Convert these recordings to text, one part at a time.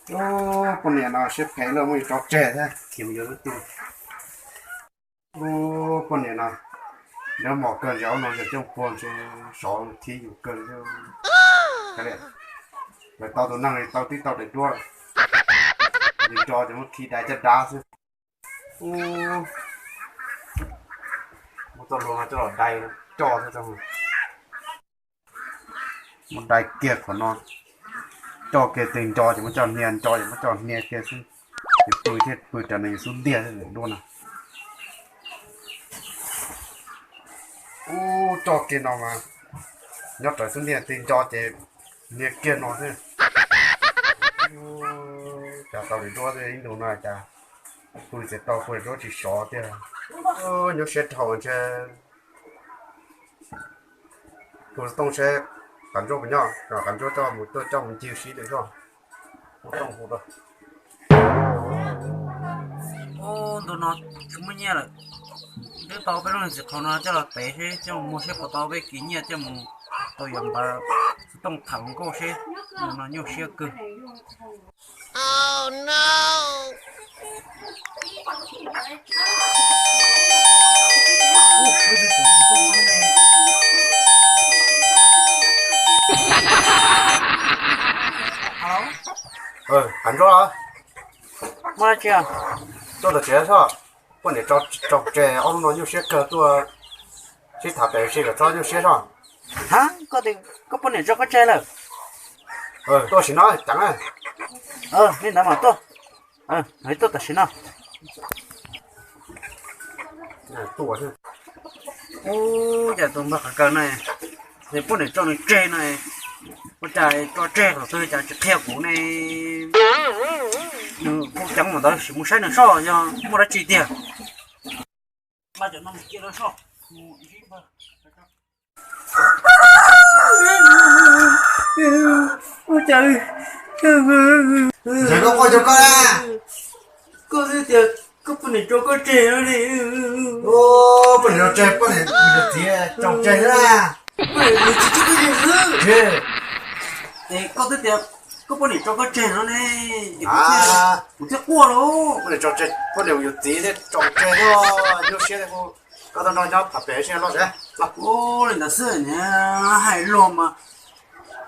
Ub, poj niam no siab phem lawm, muab yus tso tseg thiab khiav mus yuav lub twg. Ub, poj niam no nyob mos kawg, ntshe ob no yog coj puag ntshe sov thib yus kawg li. Lawv tau tus neeg li tau tib tau daim duab, yus nco ces muab khi dai caj dab xwb. Ub, muab txoj hlua no coj los dai coj xwb. Muab dai kiag qhov no, coj kiag tes nco ces muab coj hnia, nco ces muab coj hnia kiag xwb. Ces pw thiaj pw raws nws xub ntiag thiab daim duab no. Ub, coj kiag no mas nyob raws xub ntiag, tes nco ces hnia kiag no xwb. Cas tau daim duab ib ntus no cas pw tsis tau, pw daim duab tsis sov tiag. Nyuaj siab dhau ntshe. Hu xov tooj seb Qav Ntsuab puas nyob, kom Qav Ntsuab coj mus, tuaj coj mus ncig sib lwm zog. Hu xov tooj hu rau. Ub, ntu no tsis muaj nyiaj lawm. Twb tau peb lub neej txiv qhau no coj los tev seb, coj mus muag seb puas tau peb kis nyiaj coj mus tau yuav npav xov tooj tham hluas nkauj seb. Ntu no nyuaj siab kawg. Qav Ntsuab, tuaj tom tsev sob, poj niam tso tseg ob hnub no nyuaj siab kawg, tuaj sib tham pem seb kom txhob nyuaj siab sob. Ha, koj tias koj poj niam tso koj tseg lawm? Tuaj sim no ceev. Li ntawd mas tuaj, tuaj tam sim no. Ub, cas tus npawg Qav Kaws no, nws poj niam tso nws tseg no, ua cas tso tseg thaum twg cas tsis qhia kuv ne? Nws kuj ceev mas ntawd, sim mus saib nws sob yog muaj dab tsi tiag. Ua cas koj, koj twb tias koj poj niam tso koj tseg no ne. Poj niam tso tseg, poj niam yus txiv tso tseg xwb na. Poj niam yus txiv tso koj tseg xwb. Es koj twb tias koj poj niam tso koj tseg no ne, kuv thiaj quaj lauj. Poj niam tso tseg, poj niam yus txiv thiaj tso tseg no, nyuaj siab. Koj tau nrog nyob tham pem seb los tsev. Ua li ntawd xwb, hais los mas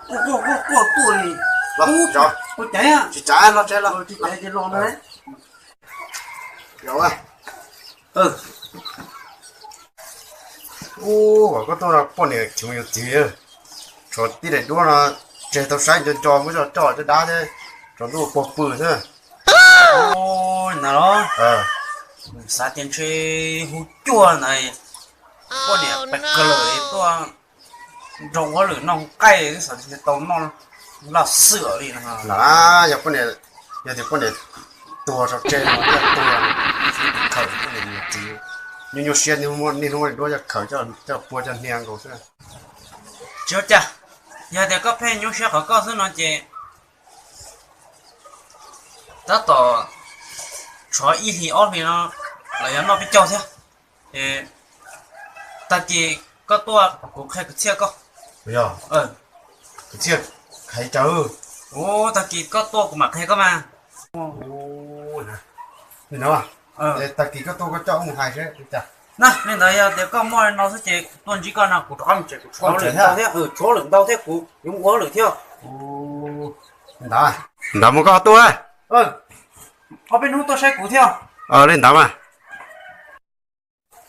quaj quaj quaj tuaj li. Ua cas tsis tsav los tsev los. Tsis tsav ces los ntag. Ub, koj tuaj no poj niam cheem yus txiv, tshuav tib daim duab no tseg tau saib nco nco, muab coj coj caj dab thiab, tsaus ntuj puag pw xwb. Ub, ntawd los xav tias ntshe hu cuag ntawd, poj niam pes kawg lawm tuaj nrog huab lwm noj qaij, xav tias tau noj laj xwm li no. Lam yog poj niam, yog tias poj niam tuag tso tseg no thiaj tuag, khawm poj niam yus txiv, nyuaj nyuaj siab, niaj hnub niaj hnub daim duab coj khawm coj puag coj hnia nkaus xwb. Tsis ua cas, yog tias koj pheej nyuaj siab qhov koj xwb no ces tab tom tshuav ib hlis ob hlis no los yuav noj peb caug thiab. Es tag kis koj tuaj kuv qhia kwv txhiaj koj. Yog, kwv txhiaj hais cas? Ub, tag kis koj tuaj kuv mam qhia koj mas. Li ntawd, tag kis koj tuaj koj coj wb mus hais seb li cas. Na, li ntawd yog tias koj muaj li no xwb ces kuv tuaj ntsib koj no kuv rov qab mus tsev, kuv tshuav lwm ntau thiab, tshuav lwm ntau thiab kuv yuav mus ua lwm thiab. Ntawd, ntawd mus koj tuaj. Ob peb hnub tuaj saib kuv thiab. Li ntawd mas.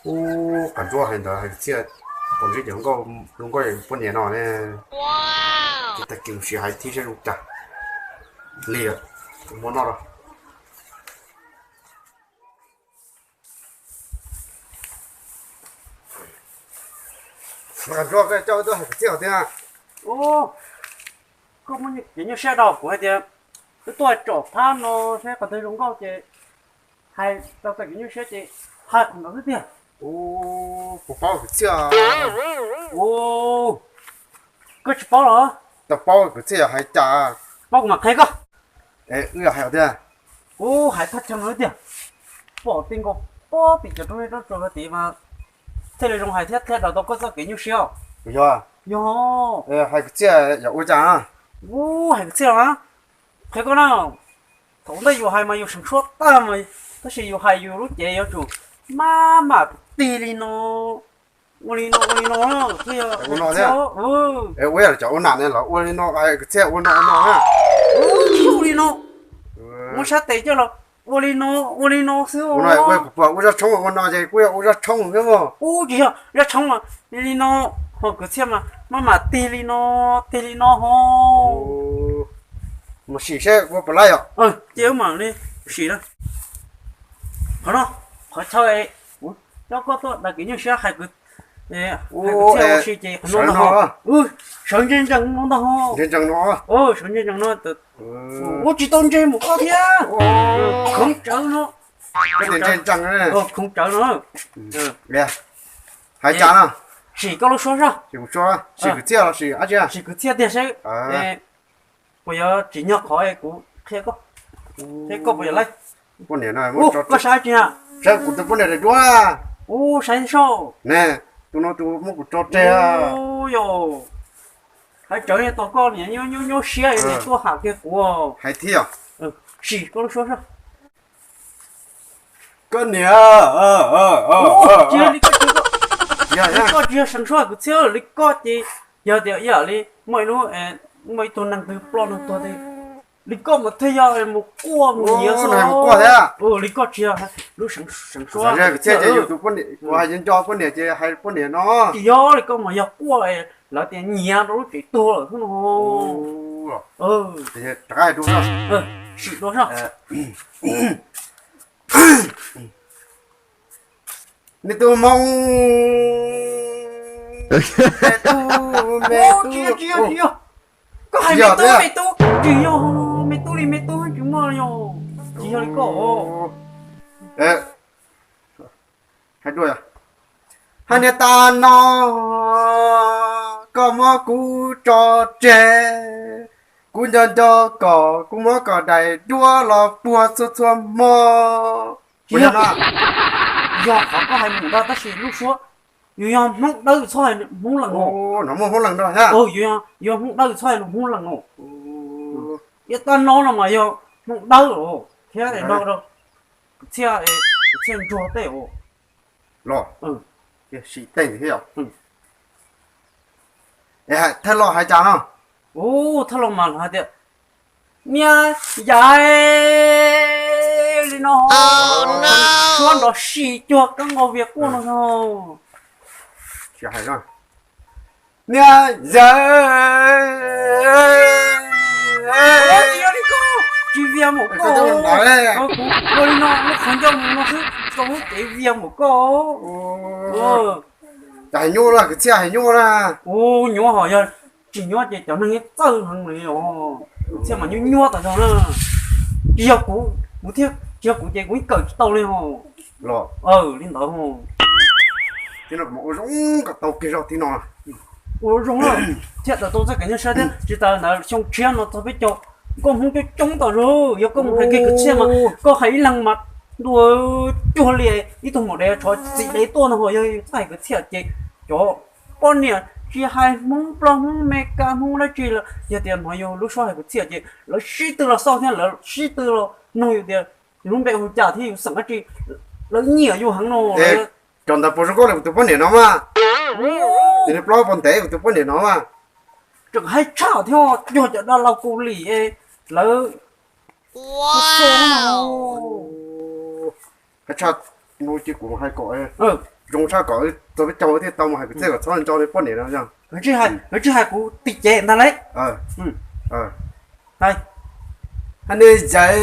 Ub, Qam Ntsuab hais ntawd hais txiaj, tau ntsib cov hluas nkauj poj niam no ne, ces tag kis mus sim hais thiab seb zoo cas. Li, muab noj rau. Qam Ntsuab, koj coj wb tuaj hais kwv txhiaj tiag. Ub, koj muaj kev nyuaj siab rau kuv hais tias wb tuaj tsom phab no saib qhov twg zoo nkauj ces hais tau txoj kev nyuaj siab ces hais qhov ntawd xwb tiag. Ub, kuv paub kwv txhiaj. Ub, koj tsis paub los? Tau paub kwv txhiaj hais cas. Paub kuv mam qhia koj. Es wb yog hais tiag. Kuv hais thaj chaw no tiag. Pom ti nkaus pob pim cov roob zeb roob tsuas hauv tid mas thiaj li zoo hais thiab thiaj daws tau koj txoj kev nyuaj siab. Yog. Yog. Hais kwv txhiaj yog ua cas? Ub, hais kwv txhiaj los qhia koj na. Thaum ntej yus hais mas yus seev suab tag mas, tab sis yus hais yus lub cev yuav tsum maj mam tig li no, ua li no ua li no thiaj yog ua no thiab. Ua yog cov ua nam ne los ua li no, kwv txhiaj ua no ua no na. Ua li no, muab sab tes coj los ua li no, ua li no xwb. Ua no ua kuv puas ua zaj tshoob ua no ces kuj yog ua zaj tshoob xwb mas. Ub, tsis yog zaj tshoob mas li no, ho kwv txhiaj mas maj mam tig li no, tig li no ho. Mus sim seb ua puas laib yom. Ces wb mam li sim na. Qhov no, qhov chaw es kuv coj koj tuaj dag kev nyuaj siab hais kwv txhiaj ua si ces qhov no, sawv ntse ntsees no ntag ho. Sawv ntse ntsees no, ua tsis tau ntse mus koj thiab. Khoov tsawv no, khoov tsawv no. Hais cas no? Sim koj lub suab soj. Sim kwv txhiaj los sim dab tsi? Sim kwv txhiaj tiag seb puas yuav tsim nyog qhov kuv qhia koj, seb koj puas yuav laib. Poj niam no, koj saib tsis na? Saib kuv tus poj niam daim duab. Ub, saib soj. Ne, tus no tus muab kuv tso tseg. Yog hais tsawv tos koj niam nyuaj nyuaj siab tuaj ham kiag kuv. Hais thiab. Sim koj lub suab soj. Koj niam, koj tsis yog seev suab kwv txhiaj li koj ces yog tias ib yam li muaj ib lub, muaj ib tug neeg twg ploj neeg tuag li koj mas thiaj yog mus quaj mus nyiav xwb. Li koj tsis yog lub seev suab kwv txhiaj, kuv hais nco poj niam ces hais poj niam no. Tsis yog li koj mas yog quaj lawv tias nyiav rau lub tsev tuag lawm xwb no. Rov qab hais dua soj. Sim dua soj. Me tub Hmoob, me tub, me tub. Koj hais me tub, me tub, tsis yog me tub li, me tub tsis muaj li os. Tsis yog li koj. Hais dua, hais niag tas no, koj muab kuv tso tseg, kuv nco nco kom kuv muab kom daim duab los puag txhua txhua hmo. Yog qhov koj hais mus ntag, tab sis lub suab yus yog Hmoob Dawb txhob hais Hmoob Lees os. Yus yog Hmoob Dawb txhob hais Hmoob Lees os. Yog tag no no mas yog Hmoob Dawb os, thiab no rau Txhiaj, Txhiaj Ntsuag tej os. Los, sim tej thiab. Thawj Lauj hais cas no? Ub, Thawj Lauj mas hais tias, niag yawg li no, suab nrov si cuag kab nqaus vias quaj no. Niag yawg, tsis vias npaum koj, kuv ua li no lub qhov ncauj mus no xwb, tau lub cev vias npaum koj. Cas hais nyuaj na, kwv Txhiaj, hais nyuaj na. Ub, nyuaj hos, yog tsis nyuaj ces cov neeg yeej txawj heev li os. Kwv Txhiaj mas nyuaj nyuaj tas zog na. Tsis yog kuv, kuv thiaj, tsis yog kuv ces kuv yeej kawm tsis tau li os. Los, li ntawd. Ua zoo kom tau kiag zog tib no. Ua zoo na, thiaj tawm tau txoj kev nyuaj siab thiab. Tsis tas ntawd xyoo tshiab no txog peb caug, nkauj Hmoob coob coob tas zog. Yog koj mus hais kiag kwv Txhiaj mas koj hais ib leeg mas ntua cuag li ib tug maum dev tshov txim dev tuaj no. Yog txhob hais kwv Txhiaj ces cov poj niam tsis hais Hmoob Nplog, Hmoob Meskas, Hmoob dab tsi lawm, yog tias hnov yus lub suab hais kwv Txhiaj ces lawv sib tw los xauj thiab lawv sib tw los nug yus tias yus lub npe hu cas thiab yus xeem dab tsi, lawv nyiam yus heev no. Cov ntawd puas zoo nkauj li kuv tus poj niam no mas? Ces nws plaub puas ntev kuv tus poj niam no mas. Tseem haib tshaj thiab, yog cov dab laug Kaus Lim lawv haib tshaj no. Ces kuv hais kom zoo tshaj kom txog peb caug thiaj tau mus hais kwv Txhiaj kom txhob nco li poj niam no. Lawv tsis hais kuv tim cev ntag lauj. Hais, hais niag yawg.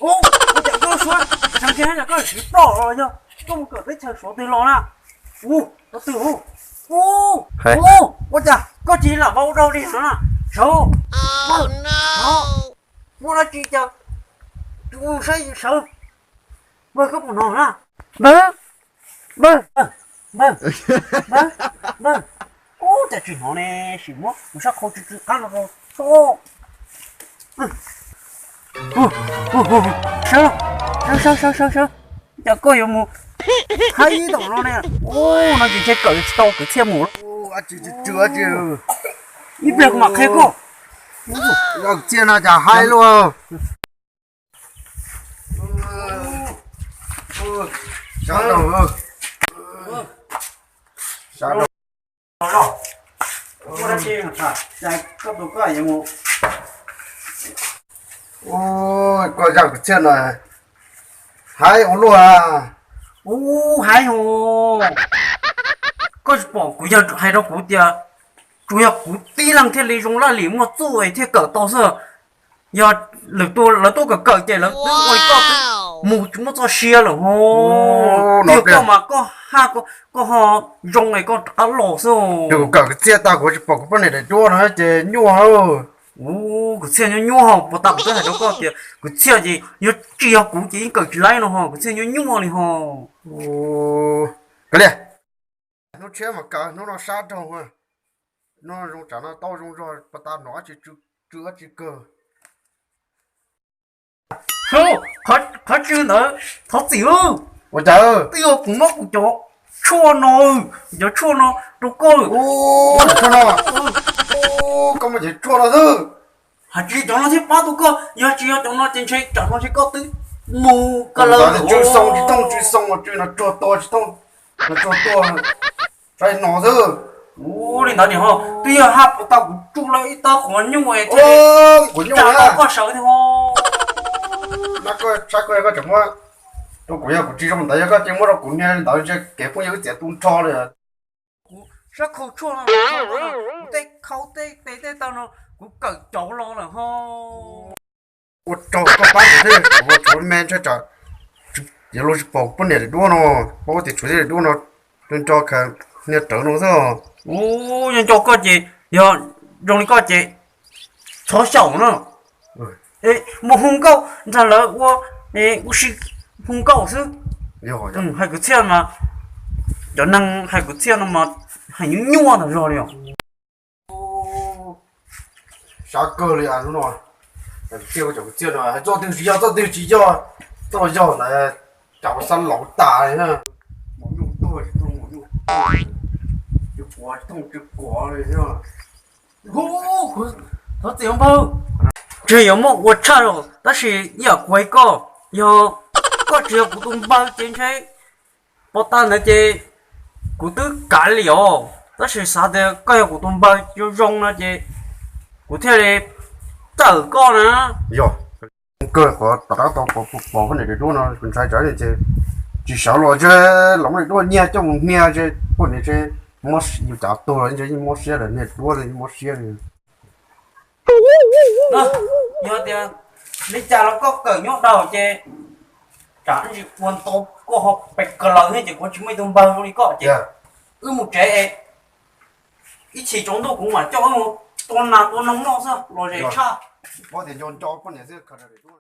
Ub, ua cas koj suab tseem tsis hais, koj siv ploj los yog koj mus kawm teb chaws Suav twg los na? Ub, Suav twg? Ub, ub, ua cas koj tsis lam vau dog li no na? Saud, saud, muaj dab tsi cas saib sawv, npawg koj puas hnov na? Npawg, npawg, npawg, npawg, ub, cas tsis hnov ne, sim muab kuv sab qhau tsw tsw qab no rau. Sawv, sawv, sawv, sawv, sawv, cas koj yuav mus Haib tom no ne. Ub, no tsis ntshe kawm tsis tau kwv txhiaj mus. Ib pliag kuv mam qhia koj. Txhiaj no cas haib luaj. Koj zaj kwv txhiaj no haib ua luaj. Ub, haib hos. Koj tsis pom kuv yog hais rau kuv tias tsuas yog kuv tib leeg thiaj li zoo laj lim muaj txuj es thiaj kawm tau xwb. Yog lwm tus lawv tuaj kawm kawm ces lawv twb ua li koj twb mus tsis muaj txoj sia lawm hos. Yog koj mas koj haj, koj ho zoo es koj rov qab los xwb. Kuv kawm kwv txhiaj tag kuv tsis pom kuv poj niam daim duab no ces nyuaj. Ub, kwv txhiaj nyuaj nyuaj hos, puas tas kuv twb hais rau koj tias kwv txhiaj ces yog tsis yog kuv ces yeej kawm tsis laib no hos, kwv txhiaj nyuaj nyuaj li hos. Kav liam, hnub tshiab mas kawm, hnub no sab dhau. Hnub no zoo tsam no tau zoo zog, puas tas nov dab tsi, tsw dab tsi kawg. Qhov tsw ntawd thov txim. Ua cas? Twb yog kuv muab kuv cov tshuaj no, kuv cov tshuaj no rau koj. Tshuaj no, koj muab cov tshuaj no xwb. Hais tsis cov no thiaj pab tau koj, yog tsis yog cov no ces ntshe tsam no ntshe koj twb mus ka law. Tsw xoo tsis thooj, tsw xoo mas tsw no tsuag tua tsis thooj, no tsuag tua, saib no xwb. Ua li ntawd niam hos, twb yog haj puas tau kuv tsuj lawm ib tawb qhuav nyuj thiab, kuv nyuj tsam no koj sawv thiab hos. Koj saib koj, koj tseem muab rau kuv, yog kuv tsis zoo ntawd yog koj cia muab rau kuv niag li ntawd ntshe kev phooj ywg wb txiav tu nrho li. Kuv sab khau tshuaj no, kuv tej khau tej tes tej taw no kuv kawm cauv los lawm hos. Ua rau koj pab kuv thiab, kuv ua tshuav me ntshe tsam yuav luag tsis pom poj niam daim duab no, paub tias tshuav daim duab no, nco nco khaws niag rawv no xwb. Ub, nco nco koj ces, yog zoo li koj ces txhob xyaum na. Mus hu nkauj nrog lawv ua, ua si hu nkauj xwb. Hais kwv txhiaj mas, cov neeg hais kwv txhiaj no mas hais nyuaj nyuaj tas zog li os. Sab kawg li no, kwv txhiaj, cov kwv txhiaj no hais txoj twg tsis yog, txoj twg tsis yog, txoj yog ntawd cas ua xab laus tas li na. Maum nyuj tuag tsis thooj maum nyuj, tsw kuav tsis thooj tsw kuav li. Thov txim npawg, ntshe yuav muaj ua tshaj los tab sis ib yam kuv hais koj, yog koj tsis yog kuv tus npawg ces ntshe pov tag ntawd ces kuv twb kav liam os, tab sis xav tias koj yog kuv tus npawg zoo zoo no ces kuv thiaj li txawm koj na. Yog, kawg qhov tom qab tau pom poj niam daim duab no kuv ntshai tsam ces tsis sawv los ntshe los muab daim duab nyiag coj mus hnia ntshe poj niam ntshe mob, yus cav tuag los ntshe yeej mob siab lawm, niag duab yeej mob siab li. Yog tias li cas los koj kawm nyob daus ces tsam ntsis ua ntau koj ho pes kawg lawm thiab ces kuv tsis muaj ib tug npawg zoo li koj ces wb mus tsev es ib chim tsaus ntuj kuv mam coj wb mus tua nas tua noog noj xwb los zem tshaj. Paub tias nco nco poj niam xwb khaws daim duab.